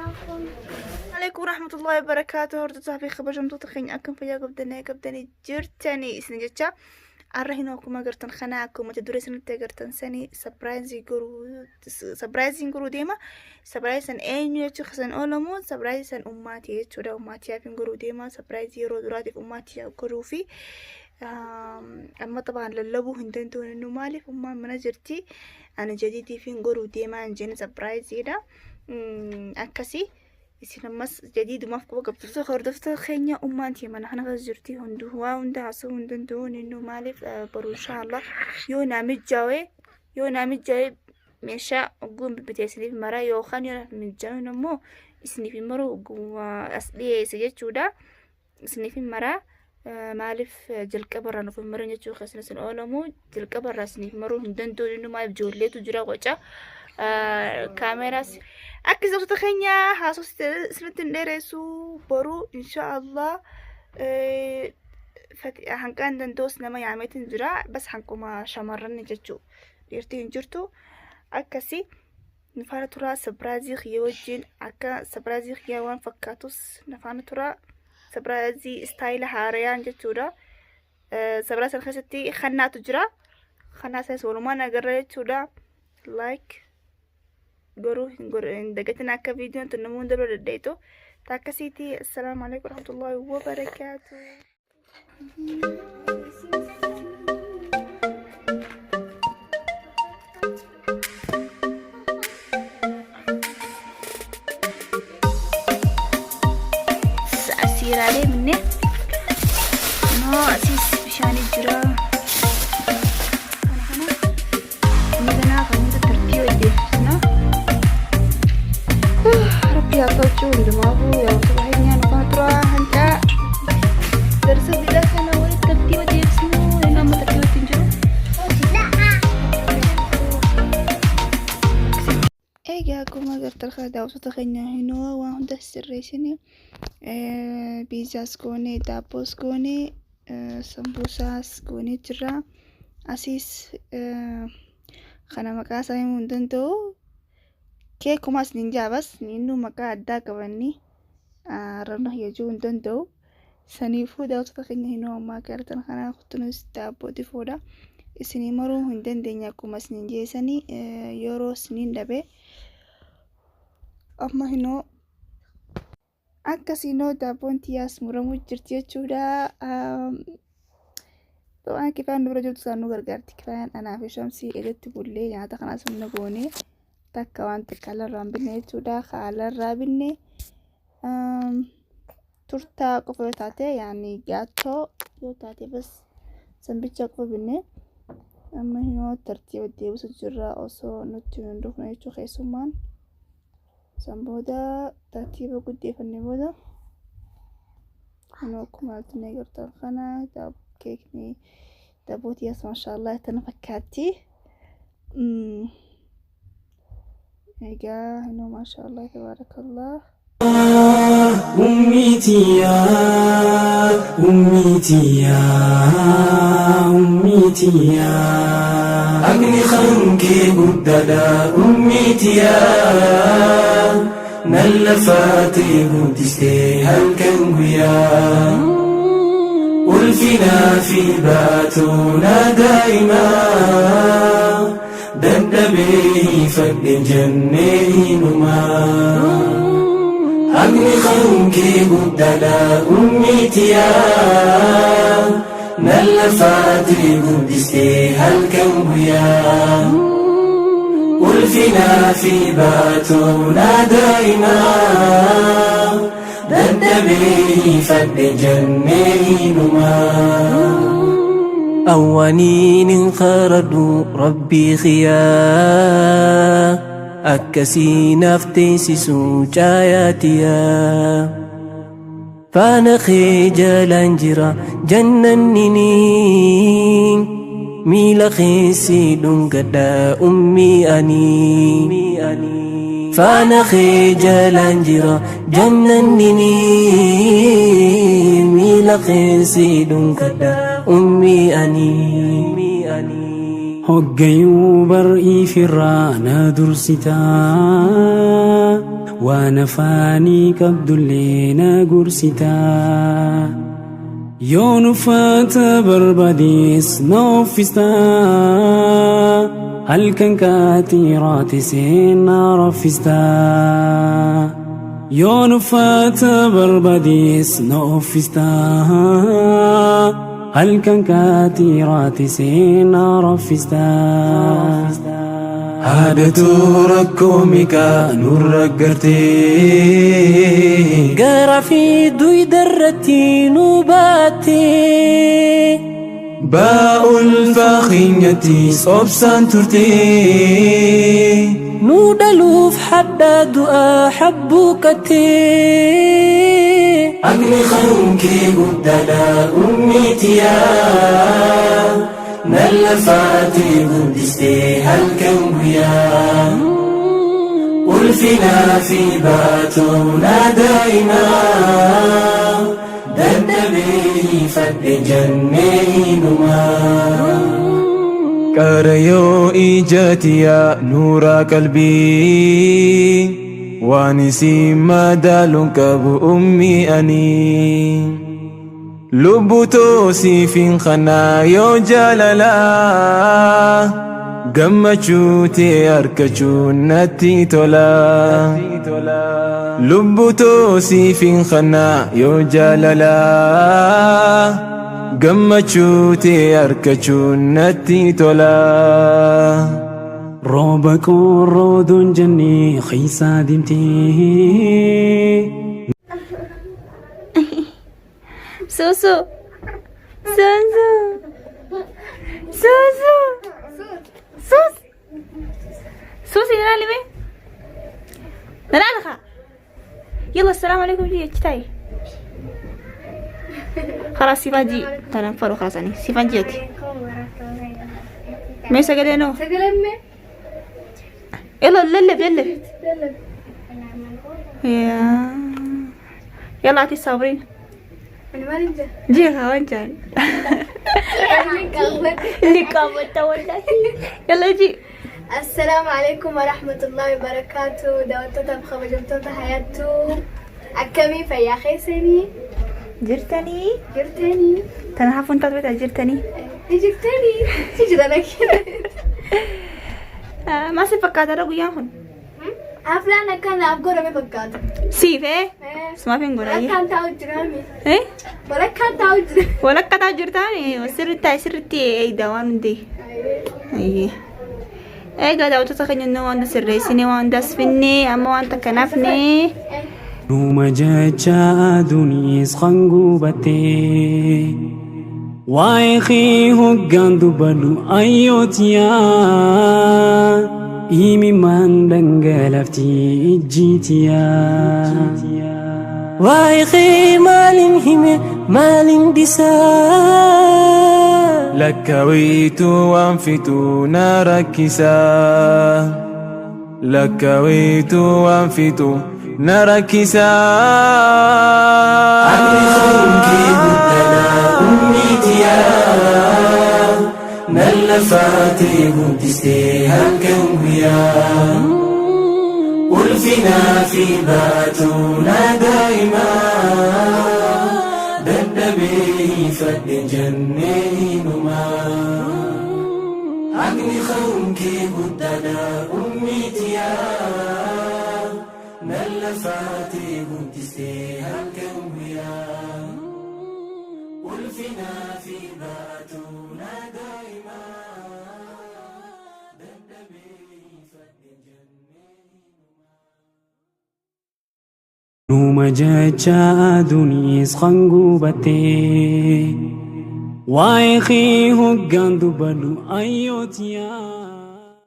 Alaikum warahmatullahi wabarakatuh. Hordoftoota fi kabajamtoota keenya akkam fayyaa qabdanii qabdanii jirtanii isin jecha arra hin akkuma agartan kana akkuma mata duree isinitti agartan sanii sapiraayizii goruu sapiraayiziin goruu deema. Sapiraayizii san eenyu jechuu kasan oolamu sapiraayizii san ummaatii jechuudha. Ummaatii hin goruu deema. Sapiraayizii yeroo duraatiif ummaatii goruu fi amma xabaan lallabuu hin danda'u inni maaliif ummaan mana jirti ani jadiitiif hin goruu deemaa hin jenne sapiraayiziidha. Akkasii isin ammas jadiidumaaf quba qabdu hordoftoota keenya ummaan tiyya mana kana keessa jirti hunduu waa hunda haasa'uu hin danda'u inni maaliif boru inshaallah yoo naa mijaa'e yoo naa mijaa'e meeshaa ogguun bibbitee isiniif mara yookaan yoo naaf mijaa'in immoo isiniif hin maru as dhiyeesse jechuudha. Isiniif hin mara maaliif jalqaba irraa nuuf hin marin jechuu keessan isin oolamu jalqaba irraa isiniif maruu hin danda'u inni maaliif ijoolleetu jira qoca kaameeraas akka hordoftoota keenya haasoo isinitti hin dheeressu boruu inshaallah hanqaan danda'us nama yaameetiin jira bas hanquma shamarran jechuu dhiirtii hin jirtu akkasii nu faana turaa sapiraazii kiyya wajjin akka sapiraazii kiyya waan fakkaatus na faana turaa sapiraazii istaayila haarayaan jechuudha. Sapiraazii sana keessatti kannaatu jira. Kannaa sanas walumaan agarra jechuudha. Like garuu hin dagatin akka viidiyoon tun nama hunda bira daddeetu. Takkasiiti. Assalaamu alaikum warahmatullahi wabarakaatuh. Asiiraalee minne noo asiis bishaanii jira. Kana kana inni ganaa kan hunda tartiiba deebisna. Rabbi haa tolchu hundumaafuu yaa osoo baay'inaan nu tura hanqaa darsa bidhaa kana walitti tartiiba deebisnu inni amma tartiibatti hin jiru. Egaa akkuma agartan kana daawwattoota keenya hinoo waan hunda sirreessine biizaas goone daabboos goone sambuusaas goonee jirra. Asiis kana maqaa isaa himuu hin danda'u. Keekumaas nin jaabas innuu maqaa addaa qabanni arrabna kiyya jechuu hin danda'u. Saniifuu daawwattoota keenya hinoo ammaa agartan kana kutunis daabboo difoodha. Isinii maruu hin dandeenye akkuma isiniin jeesanii yeroo isiniin dhabe amma hinoo akkasiinoo daabboon tiyyaas muramuu jirti jechuudha. Waan kifayaan dubra jirtu isaan nu gargaarti. Kifayaan anaa fi shamsii irratti bullee nyaata kanaas humna goonee takka waan xiqqaa alarraa hin binne jechuudha. Ka alarraa binne turtaa qofa yoo taate yaani gaattoo yoo taate bas sanbicha qofa binne amma hinoo tartiiba deebisu jirra osoo nutti hin dhufne jechuu keessummaan. San booda tartiiba guddeeffanne booda kunoo akkuma argitanii agartan kana keekni daabootii as maashaallah tana fakkaatti. Egaa hinoo maashaallah tabaarakallah. Ummii tiyyaa, ummii tiyyaa, ummii tiyyaa. Haqni kan kee guddaadha ummii tiyyaa. Nan lafaatee guddistee halkan guyyaa. Ulfinaa fi baatoonaa daa'imaa. Dadhabee hiifadhe jennee hinumaa. Haqni kan kee guddaadha ummii tiyaa. Nan lafaatee guddistee halkan guyyaa. Ulfinaa fi baatoonaa daa'imaa. Dadhabee hiifadhe jennee hinumaa. Awwaaniin hin karadhu rabbii kiyaa akkasii naaf teessisu caayaa tiyaa. Faana kee jalaan jira jannannini miila keessi dhungadha ummii ani. Faana kee jalaan jira jannannini miila keessi dhungadha ummii ani. Hoggayyuu bar'iifirraa na dursitaa. Waan afaanii qabdullee na gursitaa. Yoon uffata barbaadees na uffistaa. Halkan qaxiraattisee na raffistaa. Yoon uffata barbaadees na uffistaa. Halkan qaxiraattisee na raffistaa. Haadhatu rakkoo meeqaa nurra gartee. Garaa fi duyda irratti nu baattee. Ba'aa ulfaa keenyattis obsaan turtee. Nu dhaluuf hadhaa du'aa habbuuqattee. Haqni kan kee guddaadha, ummiitiyaa. Nan lafaatee guddistee halkan guyyaa. Ulfinaa fi baatoonaa daa'imaa. Dadhabee fadhe jennee hinumaa. Qarayoo ijatiyaa nuuraa qalbii. Waan isin madaaluun qabu, ummii ani. Lubbutoo siifin kanaa yoo jaalalaa. Gammachuu tee argachuun natti tola. Lubbutoo siifin kanaa yoo jaalalaa. Gammachuu tee argachuun natti tola. Rooba qorrooduun jennee keessa deemtee. سوسو سوسو سوسو سوس سوسي نلالي بي نلالخا. يلا، السلام عليكم. جي تاي خلاص سيفان جي تنفروا خلاص. أني سيفان جيتي ما سجلينو. Sagaleen. يلا للب للب. يا يلا عطي صابرين. Ani maal hin jedhu? جي وين جان اللي قامت والله. يلا جي. السلام عليكم ورحمة الله وبركاته. Daawwattoota kabajamtoota hayattuu, akkamii, fayyaa keessanii? Jirtanii? Jirtanii? Tana hafuun taatu beektaa, jirtanii? Ni jirtanii? Si jira lakkee. Maal si fakkaata guyyaan kun? Aflaan akka naaf godhame fakkaata. Siif ee? Sumaaf hin godhayyee. Walakkaan taa'u jiraami. Eh? Walakkaan taa'u jira. Walakka taa'u jirtaa, sirriitti taa'e, sirriitti eegda waan hundi. Ayyee. Egaa daawwattoota keenya, nu waan sirreessine, waan hundaas finnee, amma waan takka nafne. Numa jecha aduunis kan gubattee. Waa'ee kee hoggaan dubbadhu, ayyootiyaa. Imimmaan dhangalafti ijjiitiyaa. Waa'ee kee maalin hime, maalin dhisaa? Lakkaawwitu waan fituu na rakkisaa. Lakkaawwitu waan fituu na rakkisaa. Haqni kee guddaadha, ummiitiyaa. Nan lafaatee guddistee halkan guyyaa. Ulfinaa fi baatoonaa daa'imaa. Dadhabee fadhe jennee hinumaa. Haqni kee guddaadha, ummiitiyaa. Nan lafaatee guddistee halkan guyyaa. Ulfinaa fi baatoonaa daa'imaa. Dadhabee fadhe jennee hinumaa. Numa jecha aduunis kan gubattee. Waa'ee kee hoggaan dubbadhu, ayyootiyaa.